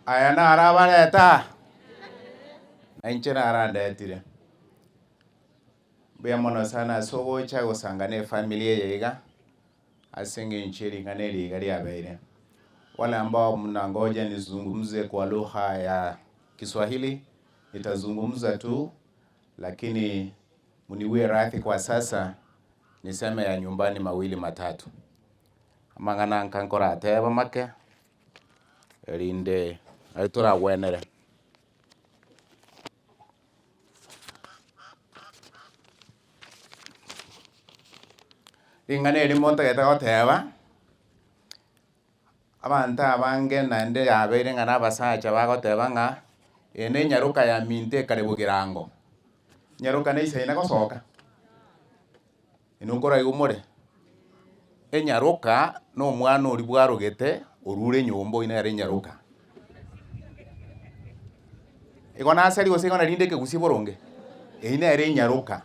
Aya naro abarete aa, na inche narandetire. Mbuya mono sana ase ogocha gosanga na efamiri eye iga, ase eng'encho ye ring'ana eri iga riabeire. Wale ambao mnangoja nizungumze kwa lugha ya Kiswahili, nitazungumza tu lakini muniwie radhi kwa sasa niseme ya nyumbani mawili matatu. Amang'ana nka nkoratebe make, erinde aye toragwenere. Ring'ana erimo ntagete goteba, abanto abange naende yabeire ng'a na abasacha bagoteba ng'a eye ne enyaroka ya minto ekare bogirango. Enyaroka na isaine gosoka, inwe nkoraigwe more? Enyaroka na omwana oria bwarogete orure nyomba oyio nere enyaroka. Igo nasaria gose igo narinde ekegusii boronge? Eyio nere enyaroka.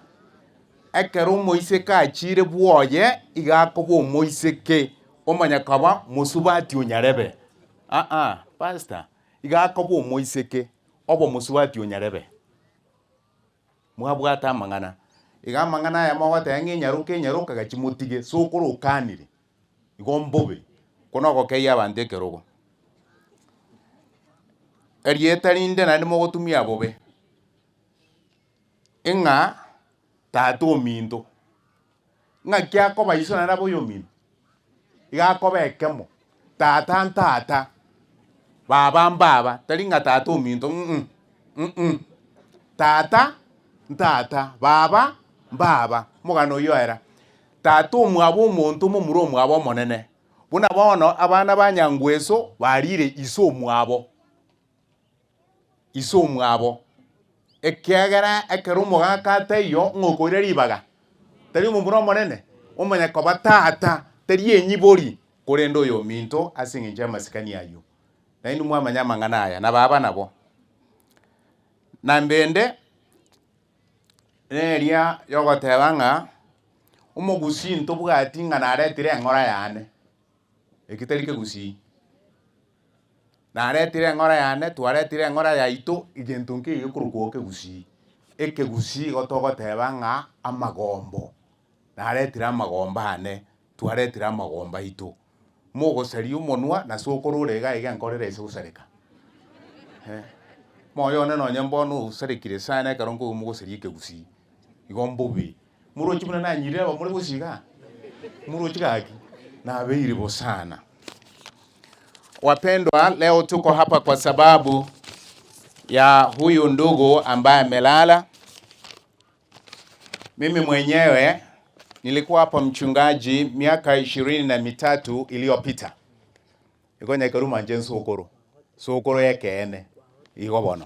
Ekero omoiseke achiire bwoye, iga akoba omoiseke, omanya koba mosubati onyarebe. Aa, pastor, iga akoba omoiseke, oba omosubati onyarebe. Mwabwate amang'ana. Iga amang'ana aya mogoteba ng'a enyaroka enyaroka gachia motige, sokoro okanire, igo mbobe, okwo nogokeyia abanto ekerogo. Erieta rinde naende mogotumia bobe, ng'a tata ominto, ng'aki akoba iso naende abe oyomino? Iga akoba ekemo, tata ntata, baba mbaba, tari ng'a tata ominto mh, tata ntata, baba mbaba, omogano oyio oera. Tata omwabo omonto omomura omwabo omonene, buna bono abana ba Nyangweso barire iso omwabo. Ise omwabo, ekiagera ekero omogaka ataiyo ng'a okoira ribaga, tari omomura omonene, omanye koba tata, tari enyibori, korende oyominto ase eng'encho y'amasikani ayio. Nainwe mwamanya amang'ana aya, na baba nabo. Na mbende, neria yogoteba ng'a omogusii ntobwati ng'a naretire eng'ora yane, eki tari kegusii. Naretire eng'ora yane, twaretire eng'ora yaito, egento nkeiyo gekorokwa ekegusii. Ekegusii igo togoteba ng'a amagombo, naretire amagombo ane, twaretire amagombo aito. Mogosaria omonwa nase okorora iga iga enkorera ase gosareka eh. Moyo one nonye mbono osarekire sana ekero nkoigwa mogosaria ekegusii, igo mbobe. Moroche buna nanyirire aba more bosio igaa? Moroche gaki? Nabeire bo sana. Wapendwa, leo tuko hapa kwa sababu ya huyu ndugu ambaye amelala. Mimi mwenyewe nilikuwa hapa mchungaji miaka 23 iliyopita. Igo nyakeruma nche nsokoro, sokoro yekeene igo bono.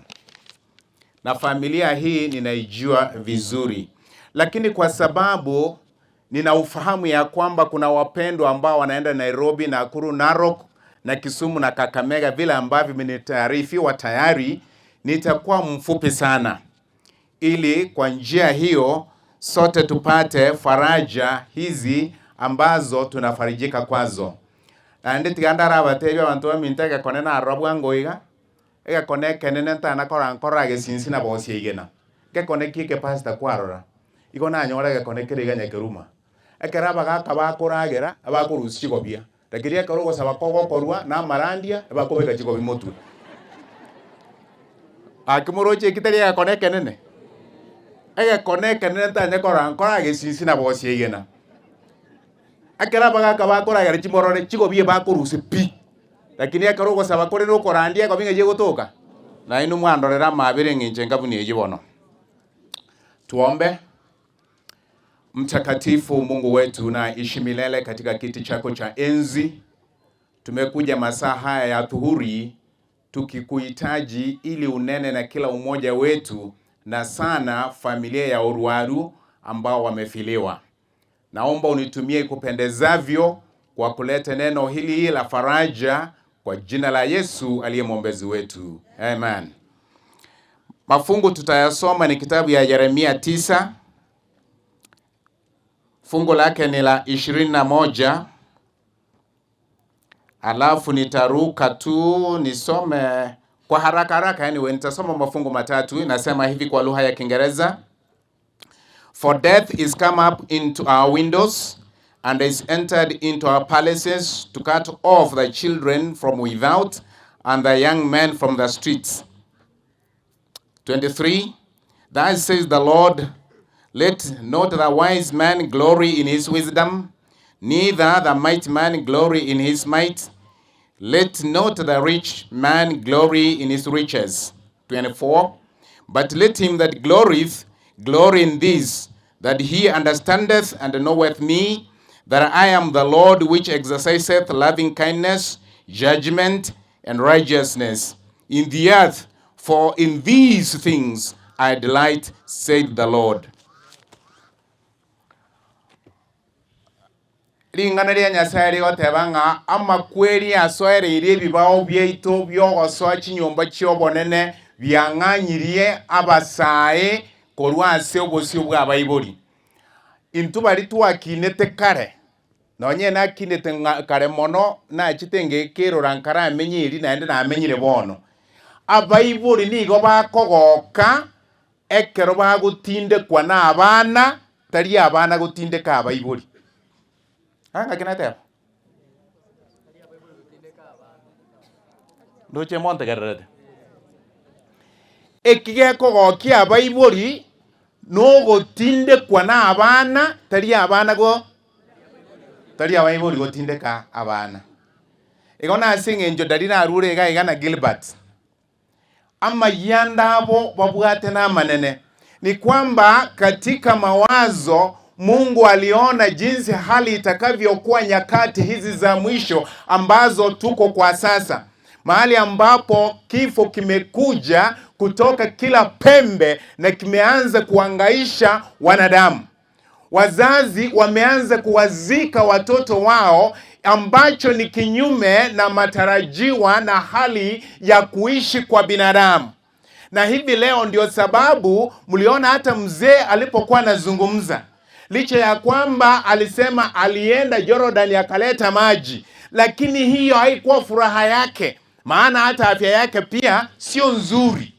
Na familia hii ninaijua vizuri, lakini kwa sababu nina ufahamu ya kwamba kuna wapendwa ambao wanaenda Nairobi, Nakuru, Narok na Kisumu na Kakamega, vile ambavyo nitaarifiwa tayari, nitakuwa mfupi sana, ili kwa njia hiyo sote tupate faraja hizi ambazo tunafarijika kwazo. Naende tiga ndarabatebie abanto baminto egekone narora bwango iga, egekone ekenene ntana kora nkorora gesinsi na bosia igena. Gekone ki eke pastor kwarora? Igo nanyora egekone kere iga nyakeruma. Ekero abagaka bakoragera, abakorusia chigobia, lakini ekero ogosaba kogokorwa na amarandia, ebakobeka chigobia motwe. Gaki moroche eki tari egekone ekenene? Egekone ekenene ntanye korora nkorora gesinsi na bosia igena. Ekero abagaka bakoragera chimorore, chigobia ebakorusia pi. Lakini ekero ogosaba kore na okorandia egobi ng'ai egotoka? Nainwe mwandorere amaabera eng'encho enga buna eyio bono. Tuombe. Mtakatifu Mungu wetu unaishi milele katika kiti chako cha enzi, tumekuja masaa haya ya dhuhuri tukikuhitaji ili unene na kila umoja wetu na sana familia ya Oruaru ambao wamefiliwa. Naomba unitumie ikupendezavyo kwa kuleta neno hili la faraja kwa jina la Yesu aliye mwombezi wetu. Amen. Mafungu tutayasoma ni kitabu ya Yeremia 9 fungu lake ni la 21, alafu nitaruka tu nisome. Kwa haraka haraka anyway, nitasoma mafungu matatu. Inasema hivi kwa lugha ya Kiingereza: For death is come up into our windows and is entered into our palaces to cut off the children from without and the young men from the streets. 23 Thus says the Lord, let not the wise man glory in his wisdom, neither the mighty man glory in his might, let not the rich man glory in his riches. 24 But let him that glorieth glory in this, that he understandeth and knoweth me, that I am the Lord which exerciseth loving kindness, judgment, and righteousness in the earth, for in these things I delight, said the Lord. Ring'ana ria Nyasae rigoteba ng'a amakweri asoereirie ebibao biaito bi'ogosoa chinyomba chi'obonene biang'anyirie abasae korwa ase obosio bw'abaibori. Intwe baria twakinete kare, Nonye nakinete ng'a kare mono nachete ngekerora nkaramenye erio naende namenyire bono. Abaibori nigo bakogoka ekero bagotindekwa nabana, tari abana gotindeka abaibori. Aa ng'aki nateba? Ndoche montegererete. Eki gekogokia abaibori nogotindekwa nabana, tari abana go Tari abaibori gotindeka abana. Igo nase eng'encho Dari narure iga iga na Gilbert. Amayianda abo babwate namanene. Ni kwamba katika mawazo Mungu aliona jinsi hali itakavyokuwa nyakati hizi za mwisho ambazo tuko kwa sasa, mahali ambapo kifo kimekuja kutoka kila pembe na kimeanza kuangaisha wanadamu. Wazazi wameanza kuwazika watoto wao, ambacho ni kinyume na matarajiwa na hali ya kuishi kwa binadamu. Na hivi leo ndio sababu mliona hata mzee alipokuwa anazungumza, licha ya kwamba alisema alienda Jorodani akaleta maji, lakini hiyo haikuwa furaha yake, maana hata afya yake pia sio nzuri,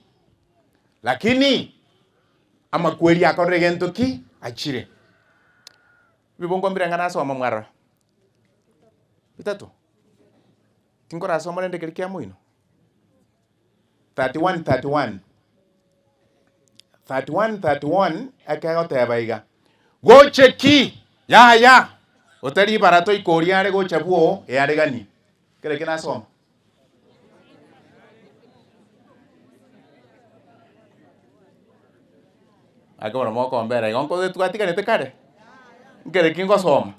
lakini Amakweri akorire gento ki? Achire. Ebibongo mbire ng'a nasoma mwarora? Bitato? Tinkorasoma rende keria kia moino? 31 31 31 31 ekegoteba iga, Goche ki? Yaya! Otari ibarato ikoria are gocha bwoo eareganie. Kere eke nasoma. Ake bono mokombera igo nkobe twatiganete kare, nkere ki ngosoma?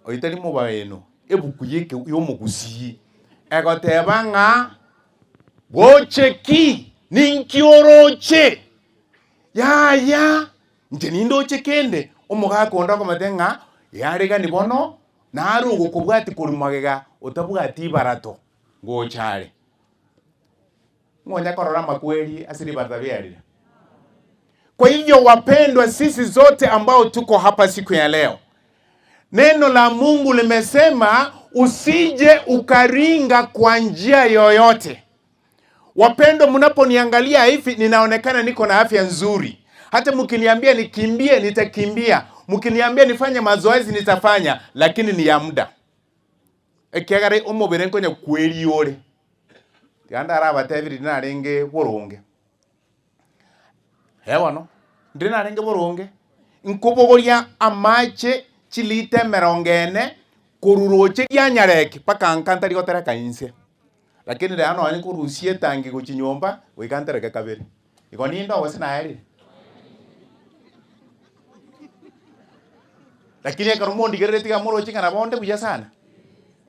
Oyio tari mobaeno, ebuku ya eke ya omogusii, egoteba ng'a goche ki? Ninki oroche? Yaya, inche nindoche kende, omogaka onde okomotebia ng'a yaregani bono, Naro ogokobwatia korwa magega otabwati ibarato, ngocha are. Ng'onya korora amakweri ase ribarata riarire. Kwa hivyo wapendwa, sisi zote ambao tuko hapa siku ya leo, neno la Mungu limesema usije ukaringa kwa njia yoyote. Wapendwa, mnaponiangalia hivi ninaonekana niko na afya nzuri. Hata mkiniambia nikimbie nitakimbia, mkiniambia nifanye mazoezi nitafanya, lakini ni ya muda. Ekiagera omobere nkonya kweria ore. Tiga ndarabatebi riria narenge boronge. Ee bono, ndire narenge boronge, nkobogoria amache chilita emerongo ene korwa roche ria Nyareki mpaka nka ntari gotereka inse. Lakini rero nonye nkorusia etangi gochia nyomba, goika ntereke kabere. Igo ninde gose naerire? Lakini ekero mondigereretie iga moroche ng'a nabo onde buya sana,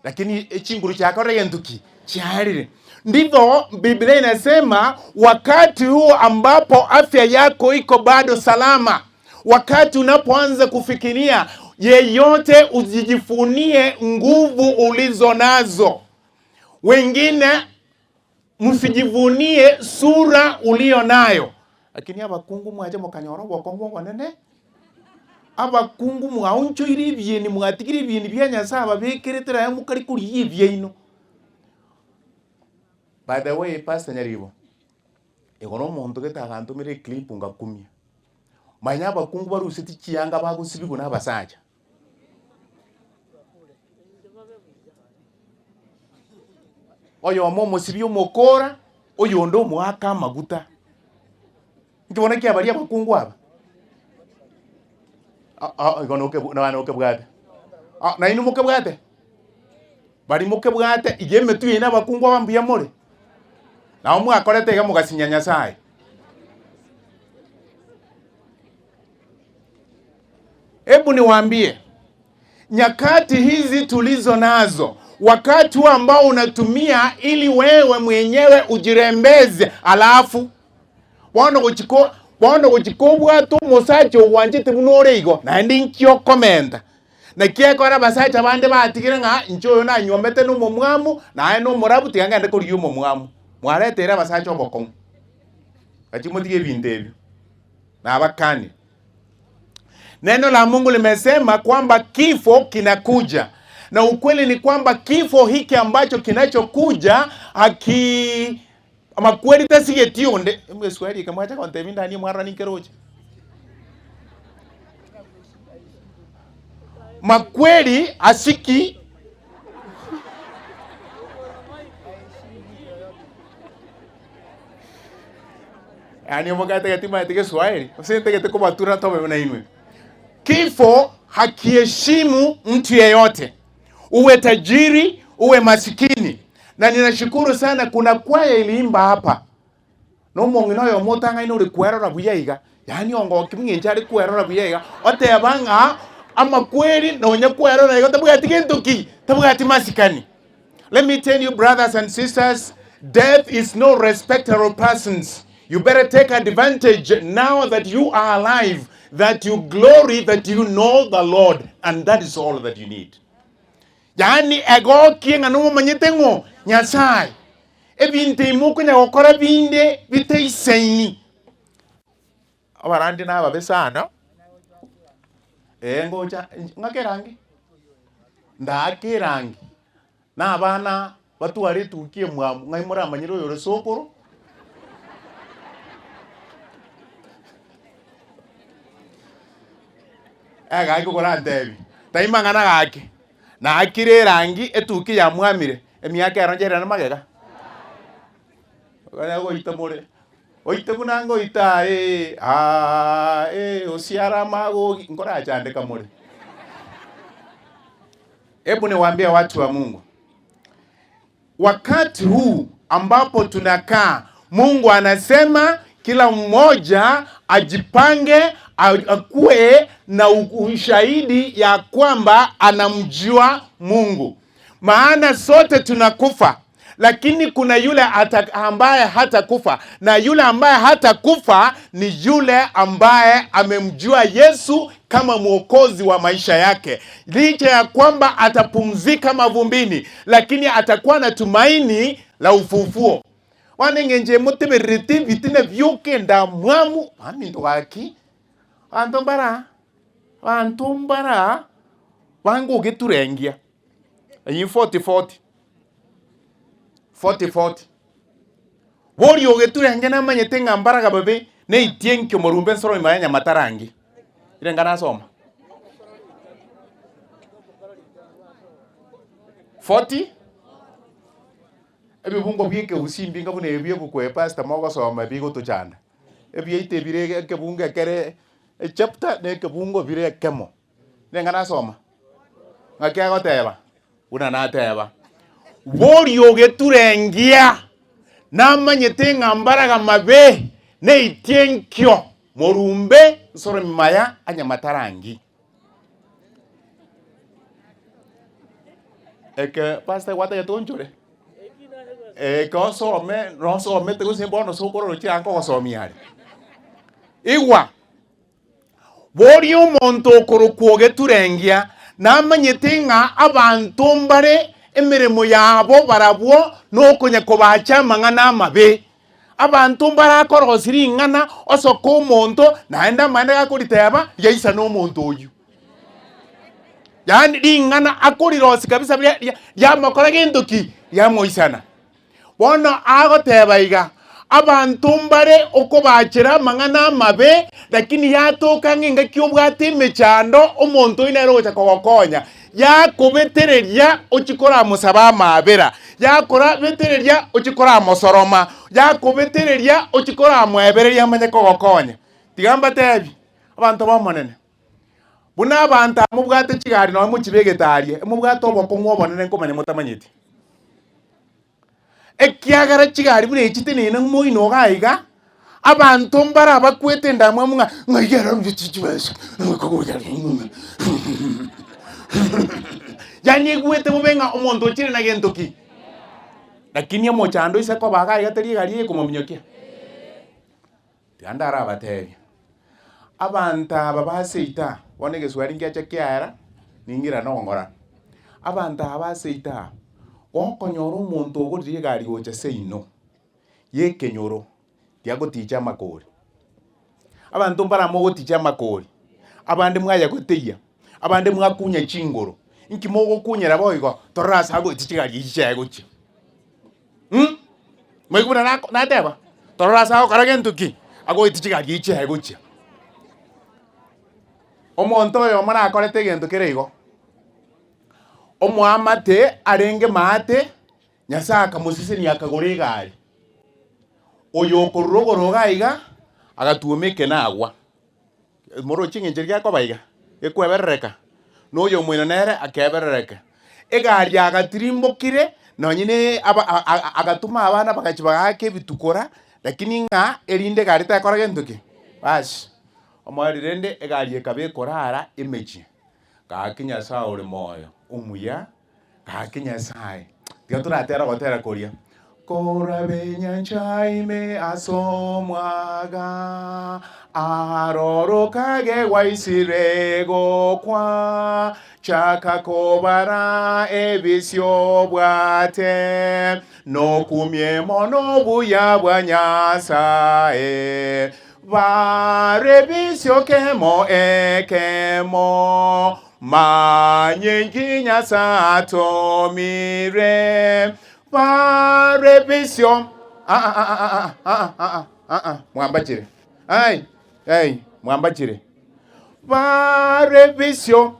lakini echinguru chiakorire gento ki? Chiaerire. Ndivyo Biblia inasema wakati huu ambapo afya yako iko bado salama, wakati unapoanza kufikiria yeyote, ujijifunie nguvu ulizo nazo. Wengine msijivunie sura ulio nayo, lakini abakungu mwacha mokanyora obokong'u obonene. Abakungu mwaonchoire ebieni, mwatigire ebieni bia Nyasae ababekerete naye mokare korigia ebiaino. By the way Pastor Nyaribo, igoro omonto gete agantomera eclip ngakumia, manya abakungu baruseti chianga bagosibigwa na abasacha. Oyomo omosibia omokora, oyonde omoaka amaguta. Inki bono kiabaria abakungu aba? Ah, ah, igo noke- naye nokebwate. Ah, nainwe mokebwate? Baria mokebwate, iga emetwe yaino abakungu aba mbuya more? Nabo mwakorete iga mogasinya Nyasaye. Hebu niwaambie, nyakati hizi tulizo nazo, wakati huu ambao unatumia ili wewe mwenyewe ujirembeze, alafu bono gochiko bono gochi kobwata omosacha ogwanchete buna ore igo, naende inki okomenta? Naki ekero abasacha bande batigire ng'a inche oyo nanyuomete na omomwamu, naye na omorabu tiga ngende korigia omomwamu. Mwareteire abasacha obokong'u. Gachie motige ebinto ebio. Nabakanie. Neno la Mungu limesema kwamba kifo kinakuja, na ukweli ni kwamba kifo hiki ambacho kinachokuja haki amakweri tasigeti onde. Emweswahili eke mwacha gontebia ndanie mwarora ninkeroche. Makweri asiki Yaani omogati gatimanyeti Geswahili, gose ntagete kobatura tobe buna inwe. Kifo hakiheshimu mtu yeyote, uwe tajiri uwe masikini. Na ninashukuru sana, kuna kwaya iliimba hapa na omong'ina oyomo otang'aine ore kwerora buya iga, yaani ongoki ng'encho are kwerora buya iga, oteba ng'a amakweri nonya kwerora iga tabwati gento ki? Tabwati masikani. Let me tell you brothers and sisters, death is no respecter of persons. You better take advantage now that you are alive, that you glory that you know the Lord, and that is all that you need. Yaani egokie ng'a nomomanyete ng'o Nyasaye. Ebinto ime okonya gokora binde bitaisaini. Abarandi nababe sana, ee ngocha ng'ake erangi, ndaake erangi, na abana batware etuki emwamu ng'ai moramanyere oyore sokoro. Egaki korantebi, tai mang'ana gaki, naakire erangi etuki yamwamire, emiaka ero ncherende magega. Okanya goita more. Oite buna ngoita aye, aa ee, osiare amagogi, nkorachandeka more. Hebu niwaambie watu wa Mungu, wakati huu ambapo tunakaa, Mungu anasema kila mmoja ajipange, akuwe na ushahidi ya kwamba anamjua Mungu, maana sote tunakufa lakini kuna yule ata, ambaye hatakufa na yule ambaye hatakufa ni yule ambaye amemjua Yesu kama mwokozi wa maisha yake. Licha ya kwamba atapumzika mavumbini, lakini atakuwa na tumaini la ufufuo. Bono eng'encho emotebererete ebitina bioka endamwamu, baminto gaki, abanto mbara, abanto mbara bangogeturengia. Eyio 40 40. 40 40. Boria ogeturenge namanyete ng'a mbaraga babe neitie enkio morumbe nsoro nyuma ya nyamatarangi. Ire nasoma. 40 Ebibungo bia ekegusii mbinga buna ebi ebuku eye pastor mogosoma bigotochanda. Ebiaito ebire ekebungo ekere echapter na ekebungo bire ekemo. Nigo nasoma, ng'aki agoteba? Buna nateba, Boria ogeturengia, namanyete ng'a mbaraga mabe, neitie enkio, morumbe nsoromi maya anyamatarangi. Eke pastor gwatagete onchore? Eke osome, nosomete gose bono sokoro oroche ankogosomia are. Igwa! Boria omonto okorokwa ogeturengia, namanyete ng'a abanto mbare emeremo yabo barabwo nokonya kobacha amang'ana amabe. Abanto mbarakorosie ring'ana osoke omonto, naende amaene gakoriteba riaisana omonto oyio. Yaani ring'ana akorirosia kabisa ria ria riamokora gento ki? Riamoisana. Bono agoteba iga, Abanto mbare okobachera amang'ana amabe, lakini yatoka ng'a engaki obwate emechando, omonto oyio nere ogocha kogokonya. Yakobetereria ochie koramosaba amaabera, yakorabetereria ochie koramosoroma, yakobetereria ochie koramoebereria amanye kogokonya. Tiga mbatebi, abanto b'Omonene, buna abanto aba mobwate chigari nonya mochibegete aria, emobwate obokong'u obonene nkomanya motamanyeti. Ekiagera chigari buna echi teneine moino iga aiga, abanto mbare abakwete endamwamu ng'a ng'ai ere arusetie chibesa yaani egwete bobe ng'a omonto ochire na gento ki? Lakini omochando ise koba iga aiga teri egari eye ekomominyokia. Tiga ndarabatebie, abanto aba ba seita, bono egeswari ngiacha kiaera, ning'irane ogong'ora. Abanto aba ba seita, gokonyora omonto ogorire egari gocha seino, ya ekenyoro, tiagoticha amakori. Abanto mbare amo ogoticha amakori, abande mwayagoteyia, abande mwakunya chingoro, inki mogokunyera boigo, torore ase agoetia chigari echi chiaye gochia. Mh, moigwe buna nako nateba, torora ase agokora gento ki? Agoetia chigari echi chiaye gochia. Omonto oyomo nakorete egento kere igo, omoamate arenge maate, Nyasae akamosesenia akagora egari. Oyo okorwa rogoro iga iga, agatuoma ekenagwa. Moroche eng'encho eria gekoba iga, gekweberereka, na oyomoino nere akeberereka. Egari agatirimbokire nonye ne aba a- a- agatoma abana bagachia bagaaka ebitukora, lakini ng'a erinde egari tekora gento ki? Baas, omoerio rende egari ekaba ekorara emechie. Gaki Nyasae ore moyo, omuya. Gaki Nyasae, tiga toratere ogotera koria, Korabe enyancha ime ase omwaga, aroro kage gwaisire gokwa, chaka kobara ebisio obwate, nokumie mono obuya bwa Nyasae. Bare ebisio kemo ekemo, Manye inki Nyasae atomire bare bisio. Ah, ah, ah, ah, ah, ah, ah, ah, mwambachire. Ai, ai, mwambachire. Bare bisio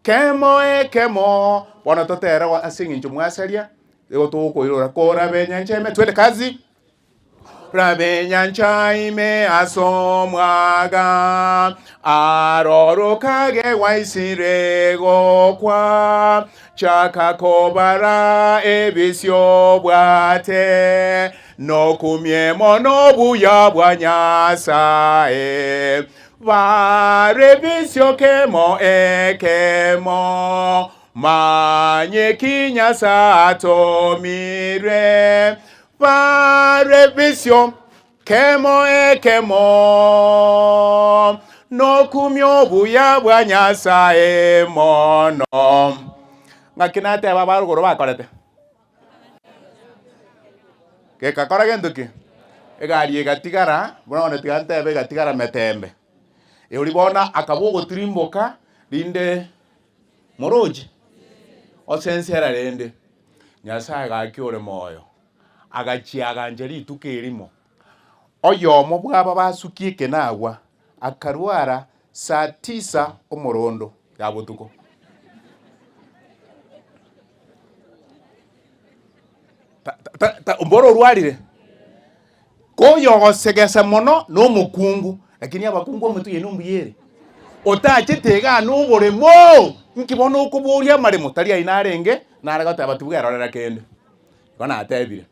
kemo ekemo. Bono totere ase eng'encho mwasaria, igo tokoirora korabe nyancha ime twende kazi. Rabe enyancha ime as'omwaga, aroro kage gwaisire gokwa, chaka kobara ebisio obwate, nokumie mono obuya bwa Nyasae. Bare ebisio kemo ekemo, manye ki Nyasae atomire, Bare bisio kemo ekemo, nokumia obuya bwa Nyasae mono. Ng'aki nateba abarogoro bakorete? Gekakora gento ki? Egari egatigara, buna bono tiga ntebe egatigara metembe. Erio bono akaba ogotirimboka rinde moroche, osensera rende. Nyasae gaki ore moyo, agachia agancha rituko erimo, oyomo bw'aba basukia ekenagwa akarwara saa tisa omorondo ya botuko. Ta- ta- ta- mboro orwarire, koyogosegesa mono nomokungu, lakini abakungu omotu yaino mbuya ere, otachete igaa noboremo, inki bono okoboria amaremo, tari aye narenge, nare goteba tibwerorera kende. Igo natebire,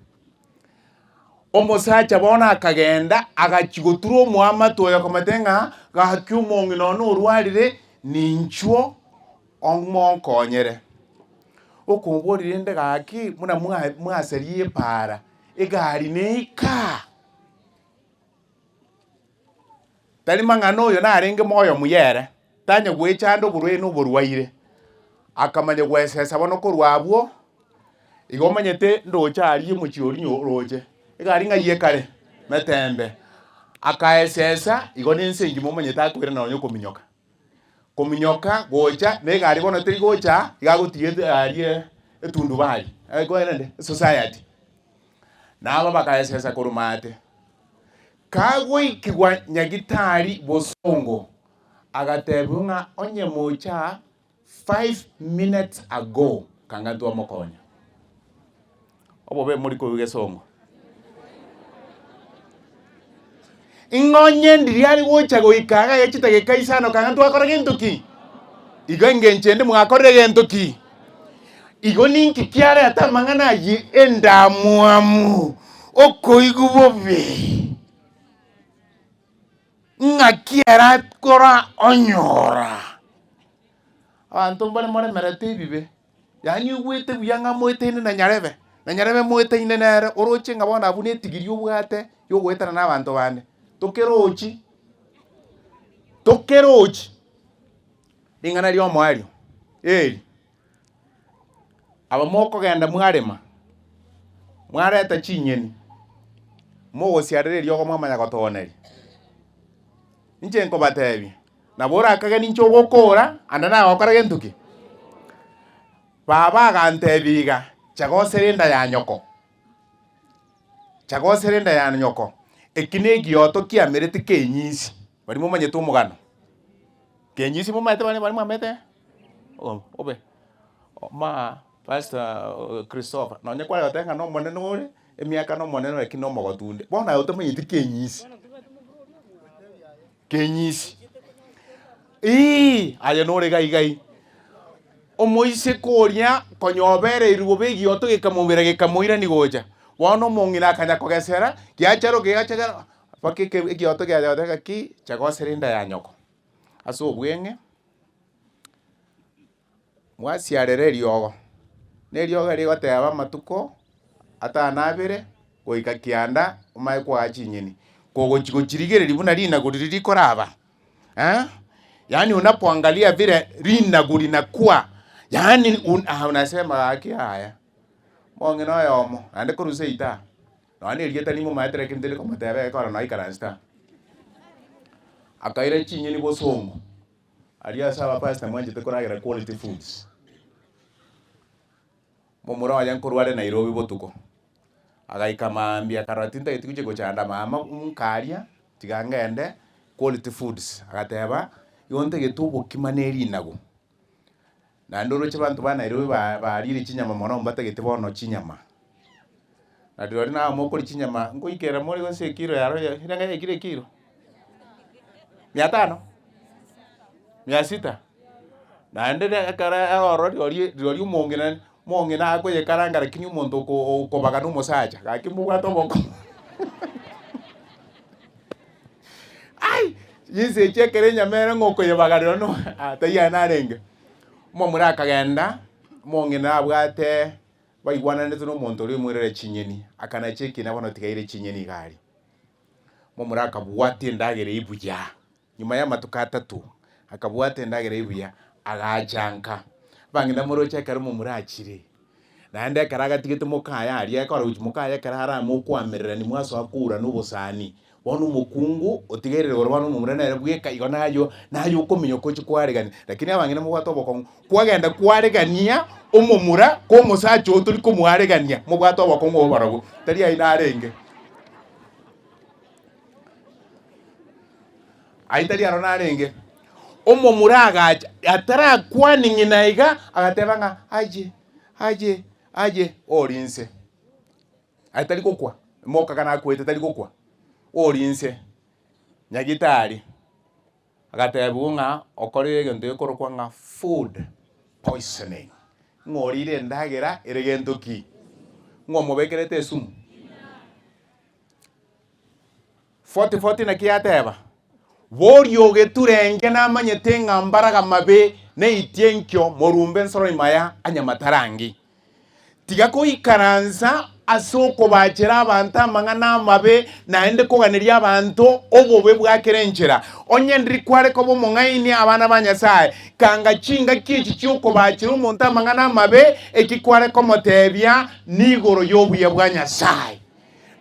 omosacha bono akagenda agachia gotura omoamate oyo akamotebia ng'a gaki omong'ina one orwarire, ninchuo omonkonyere. Okoboria rende gaki buna mwa mwasaria epaara, egari neika. Tari mang'ana oyo narenge moyo muya ere, tanya goechanda oborwaire na oborwaire, akamanya goesesa bono korwa abwo, igo omanyete ndoche aria omochie oria nyo oroche, egari ng'ai ekare? Metembe. Akaesesa, igo na ense engima omanyete akoirana nonya okominyoka. Kominyoka gocha na egari bono teri gocha, iga agotiga egari etundubari, ekoerende, esociety. Nabo bakaesesa korwa maate. Kagoikigwa nyagitari bosongo, agatebiwa ng'a onye mocha 5 minutes ago kanga ntwamokonya. Obobe mori koigwa egesongo. Ng'a onye ndiria are gocha goika iga aye chidageka isano kanga ntwakora gento ki? Igo engencho ende mwakorire gento ki? Igo ninki kiareta amang'ana ayio endamwamu, okoigwa bobe, ng'aki ere akora onyora? Abanto mbare moremerete ebibe, yaani oigwete buya ng'a moetaine na nyarebe, na nyarebe moetaine nere, oroche ng'a bono abwo na etigiri obwate ya ogoetana na abanto bande. Tokerochi, tokerochi ring'ana ria omoerio eri. Aba mokogenda mwarema, mwareta chinyeni, mogosiarera eriogo mwamanya gotooneria. Inche nkobatebia, nabo orakage ninche ogokora, ande nagokora gento ki? Baba agantebia iga, chaga osere enda ya nyoko, chaga osere enda ya nyoko, eki na egioto kiamerete kenyisi, baria momanyete omogano. Kenyisi momanyete baria baria mwamete obe ma pastor Christopher nonye kware goteba ng'a nomonene ore, emiaka nomonene ore lakini nomogotu onde. Bono aye otamanyeti kenyisi, kenyisi eeh aye nore gai gai. Omoiseke oria konya obereirwe bobe egioto gekamobera gekamoirania gocha, bono omong'ina akanya kogesera, giachera okegacha mpaka eke egioto giacha goteba ng'aki chagosera enda ya nyoko. Ase obweng'e, mwasiarera eriogo, na eriogo rigoteba amatuko atano abere goika kianda omanye koaa chinyeni, kogochi gochirigereria buna rinagu riria rikoraba eh, yaani unapoangalia vile rinagu rinakua yaani un ah unasema gaki yaya, omong'ina oyomo naende korwa seito aa, nonya na erieta nimomaete lakini tindi komoteba ekero naikaransete aa. Akaira chinyeni bosongo, aria ase abapastor mwanchete koragera quality foods. Momura oye nkorwa are Nairobi botuko, agaika maambia akarora tintageti gochia gochanda mama nkaria, tiga ngende quality foods, agateba, igo ntagete obokima na erinagu. Naende oroche abanto ba Nairobi ba barire chinyama mono mbatagete bono chinyama. Na rirorio naye mokoria chinyama nkoikera more gose ekiro yaro erenge yaikire ekiro? Mia tano? Mia sita? Naende re ekero eroro rirorio rirorio omong'ina omong'ina akoyekaranga lakini omonto oko okobaga na omosacha, gaki mbobwate obokong'u Ai! Chinsa echi ekero enyama ere ng'a okoyebaga rirorio no ah taiyo aye narenge. Omomura akagenda, omong'ina abwate baigwananete na omonto oria oimoirere chinyeni, akanacha ekina bono tiga aire chinyeni iga aria. Momura akabwata endagera eyio buya, nyuma ya amatuko atato, akabwata endagera eyio buya, agacha nka. Abang'ina moroche ekero momura achire, naende ekero agatigete mokaye aria, ekero gochia mokaye ekero arame okoamererania mwasoa kourana obosani, Bono omokungu otigaire igoro bono omomura nere bweka igo naye naye okominyoka ochie kwaregania. Lakini abang'ina mobwate obokong'u, kwagenda kwaregania omomura kwa omosacha oo tori komoaregania, mobwate obokong'u obo barobwo, tari aye narenge. Ayio tari aro narenge. Omomura agacha, atarakwani ng'ina iga, agateba ng'a aye, aye, aye, ori inse. Aye tari gokwa, mokaga nakwete tari gokwa, ori inse nyagitari, agatebiwa ng'a okorire egento gekorokwa ng'a food poisoning, ng'a orire endagera ere gento ki? Ng'a omobekerete esumu. 40:40 naki yateba, Boria ogeturenge namanyete ng'a mbaraga mabe neitie enkio morumbe nsoro imaya anyamatarangi. Tiga koikaransa ase okobachera abanto amang'ana amabe naende koganeria abanto obobe bwa kera enchera. Onye ndiri kware koba omong'aini abana ba Nyasae, kanga chingaki echi chi'okobachera omonto amang'ana amabe, eki kware komotebia nigoro y'obuya bwa Nyasae.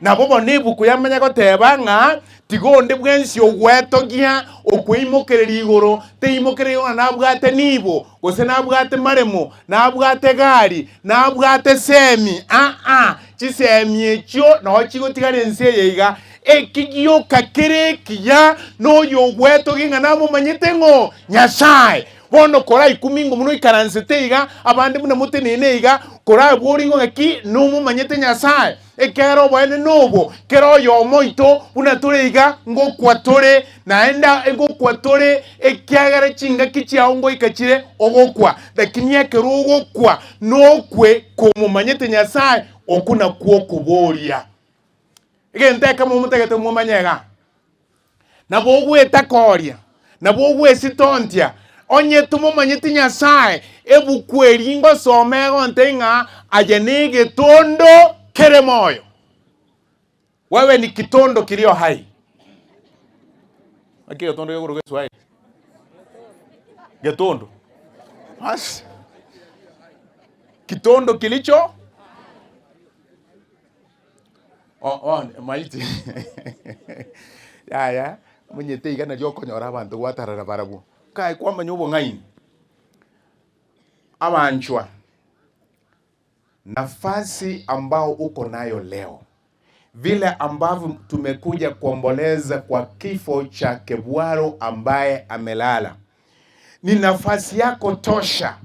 Nabo bono ebuku yamanya goteba ng'a tiga onde bwensi ogwetogia okweimokereria igoro, teimokereria ng'a nabwate nibo, gose nabwate maremo, nabwate gari, nabwate semi, aa. Chisemi echio nao chigotigara ense eye iga. Eki gioka kere ekiya noyo ogwetogia ng'a namomanyete ng'o? Nyasae. Bono koraikumi ng'o buna oikaransete iga, abande buna motenene iga, korabori ng'o ng'aki nomomanyete Nyasae? Ekiagera oboene nobo, kera oyomo oito buna tore iga ngokwa tore, naende ngokwa tore, ekiagera chingaki chiao ngoika chire ogokwa. Lakini ekero ogokwa nokwe komomanyete Nyasae, okwo nakwo okoboria. Egento ekemo motagete momanye iga, nabo ogwetakoria, nabo ogwesitontia, onye tomomanyeti Nyasae, ebuku eria ngosoma egontebia ng'a aye negetondo kere moyo. Wewe ni kitondo kilio hai. Naki egetondo gekorokwa Kiswahili? Getondo. Bas. Kitondo kilicho O- on maiti yaya omanyete iga nario okonyora abanto gwatarera barabwo. Kae kwamanya obong'aini, abanchwa, nafasi ambao uko nayo leo, vile ambavyo tumekuja kuomboleza kwa kifo cha Kebwaro ambaye amelala, ni nafasi yako tosha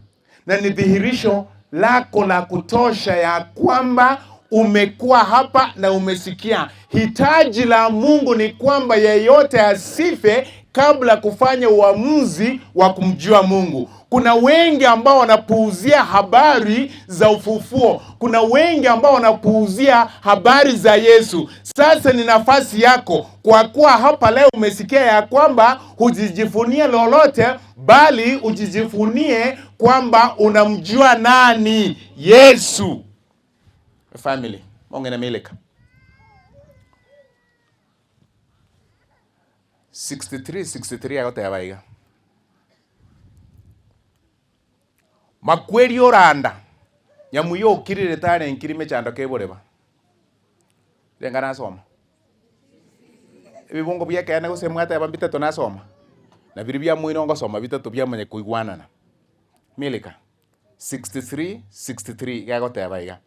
na ni dhihirisho lako la kutosha ya kwamba umekuwa hapa na umesikia. Hitaji la Mungu ni kwamba yeyote asife kabla kufanya uamuzi wa kumjua Mungu. Kuna wengi ambao wanapuuzia habari za ufufuo. Kuna wengi ambao wanapuuzia habari za Yesu. Sasa ni nafasi yako, kwa kuwa hapa leo umesikia ya kwamba hujijivunie lolote, bali ujijivunie kwamba unamjua nani? Yesu. Family, mong'ina milika 63 63 agoteba iga, Makweri oranda, nyamuya okirire tarenkiri mechando keboreba. Renga nasoma. Ebibungo bi'ekeene gose mwateba mbitato nasoma, na biria biamoino ngosoma bitato biamanya koigwanana. Milika 63 63 iga egoteba iga,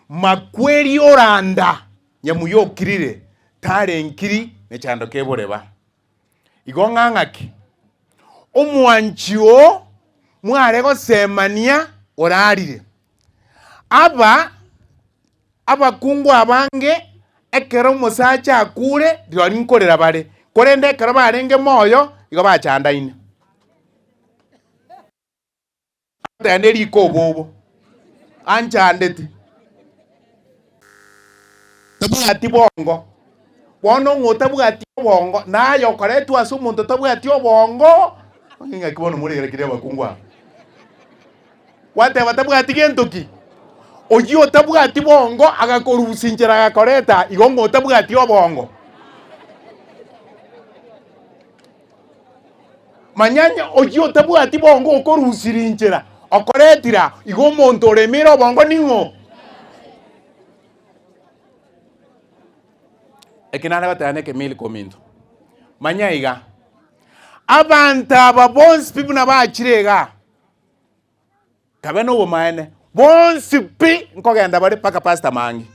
Makweri oranda, nyamuya okirire, tarenkiri mechando keboreba. Igo ng'a ng'aki? Omwanchi oo mware gosemania orarire. Aba Abakungu abange ekero omosacha akuure, rirorio nkorera bare, korende ekero barenge moyo, igo bachandaine. Agoteba neriko obobo, anchandete, tabwati bongo. Bono ng'a otabwati obongo, naye okoretwa ase omonto otabwati obongo, onye ng'aki bono moregerekerie abakungu aba. Gwateba tabwati gento ki? Oyio otabwati bongo agakorusia inchera agakoreta igo ng'a otabwati obongo. Manya onye oyio otabwati bongo okorusirie inchera okoretire aa, igo omonto oremeire obongo ning'o? Eke nare goteba nekemili kominto. Manya iga, abanto aba bonsi pi buna bachire igaa. Kabe nobomaene, bonsi pi nkogenda bare mpaka Pastor Mangi,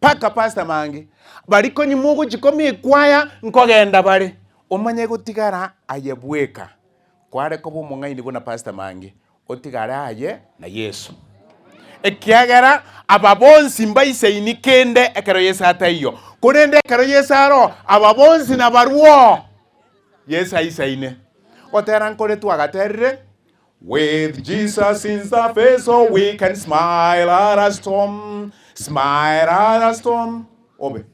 mpaka Pastor Mangi, baria konye mogochia komia ekwaya nkogenda bare, omanye gotigara aye bweka, kware koba omong'aini buna Pastor Mangi, otigare aye na Yeso. Ekiagera aba bonsi mbaisaini kende ekero Yeso ataiyo, korende ekero Yeso aroo, aba bonsi nabarwoo. Yeso aisaine. Gotera nkore twagaterire, With Jesus in the face oh we can smile at a storm, smile at a storm. Obe,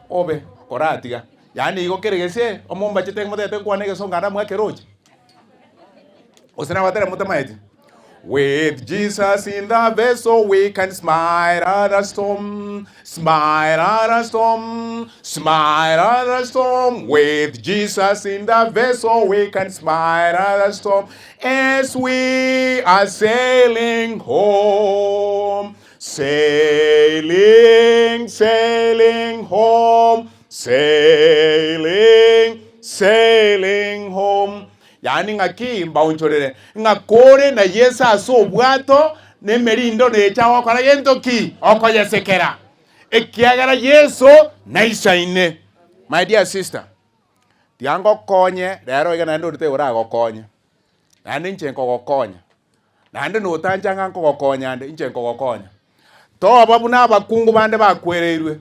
obe, koratiga. Yaani igo kere gese, omombachete motete nkwane egesongo ande amwe ekeroche. Gose nabatere motamaeti. With Jesus in the vessel we can smile at a storm, smile at a storm, smile at a storm. With Jesus in the vessel we can smile at a storm as we are sailing home, sailing, sailing home, sailing, sailing home. Yaani ng'aki mbaonchorere, ng'a kore na Yeso ase obwato, Na emerindo necha gokora gento ki? Okoyesekera. Ekiagera Yeso naisaine. My dear sister, tiga ngokonye rero iga naende onde taiyo oragokonye, naende inche nkogokonya, naende notancha ng'a nkogokonya nde, inche nkogokonya. Toba buna abakungu bande bakwereirwe,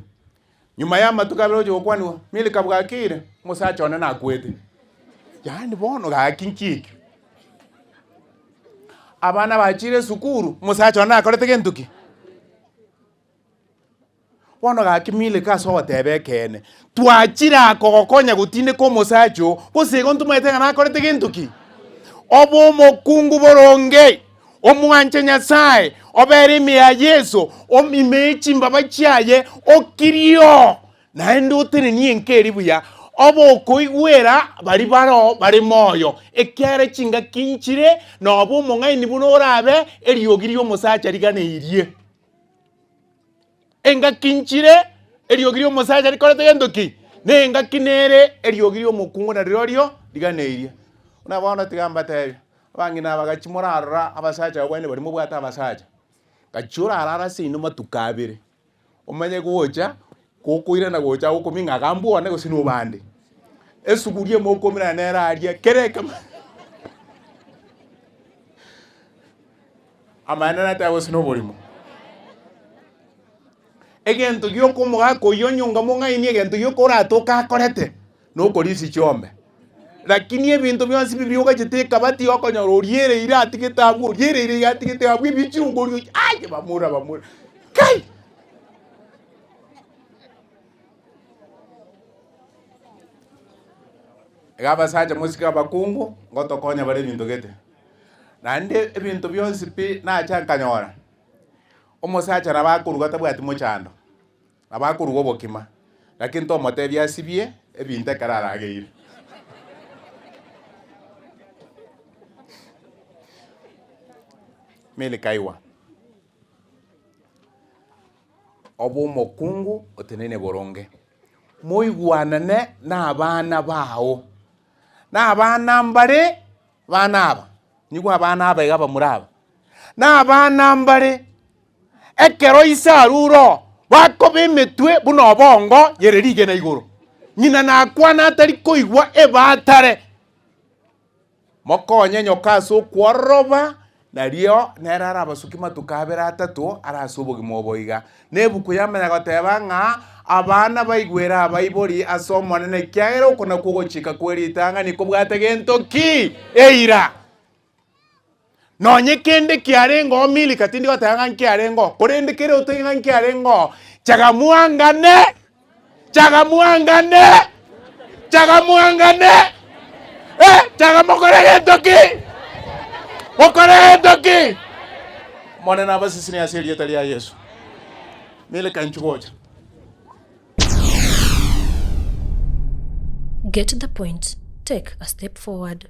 nyuma ya amatuko abere oche gokwanigwa, Milka bwakire, omosacha one nakwete. Yaani bono gaki nki ekio? Abana bachire esukuru, omosacha one nakorete gento ki? Bono gaki Milka ase ogoteba ekeene, twachire aa kogokonya gotindeka omosacha oo, gose igo ntomaete ng'a nakorete gento ki? Obe omokungu boronge, omwanche Nyasae, obere ime ya Yeso, ime ye chimbaba chiaye, okirie oo, naende otenenie enka eria buya, obe okoigwera baria baroo bare moyo, ekiagera chingaki nchire, nobe omong'aini buna orabe, eriogi ri'omosacha riganeirie. Engaki nchire, eriogi ri'omosacha rikorete gento ki? Na engaki nere eriogi ri'omokungu narirorio riganeirie. Buna bono tiga mbatebie, abang'ina aba gachia morarora abasacha abwo baria mobwate abasacha, gachia orarare ase inwe matuko abere, omanye gocha, gokoirana gocha agokumia ng'a iga mbwane gose nobande. Esuguri emokomirana nere aria, kera ekemo. Amaene nateba gose noborimo. Egento gioka omogaka oyio onyonga mong'aini egento gioka oratoke akorete, nokorisia chiombe. Lakini ebinto bionsi biria ogachete ekabati okonyora oriereire atigete abwo, oriereire iga atigete abwo, ebio chirongori ochi aye bamura bamura kai! Iga abasacha mosike abakungu, ngotokonya bare ebinto gete. Naende ebinto bionsi pi nacha nkanyora, omosacha nabo akoruga atabwati mochando, nabo akoruga obokima, lakini tomotebia asibie ebinto ekero arageire. Milikaigwa, obe omokungu oteneine boronge, moigwanane na abana bao, na abana mbare. Abana aba, nigo abana aba iga abamura aba, na abana mbare ekero ise arure oo, bakoba emetwe buna obongo yere rigena igoro. Ng'ina nakwana atari koigwa ebatare. Mokonye nyoka ase okwororoba, nario nere arabasukie matuko abere atato are ase obogima obo iga. Na ebuku yamanya goteba ng'a abana baigwere abaibori ase Omonene, ekiagera oko nakwo ogochika kwe ritang'ani kobwate gento ki? Eira. Nonye kende kiarenge oo Milika tindi goteba ng'a nkiarenge oo, korende kere otoige ng'a nkiarenge oo, chaga mwangane, chaga mwangane, chaga mwangane, eh, chaga mokore gento ki? Mokore gento ki? Omonene abasesenie ase erieta ria Yeso. Milika inchuo gocha. Get the point, take a step forward.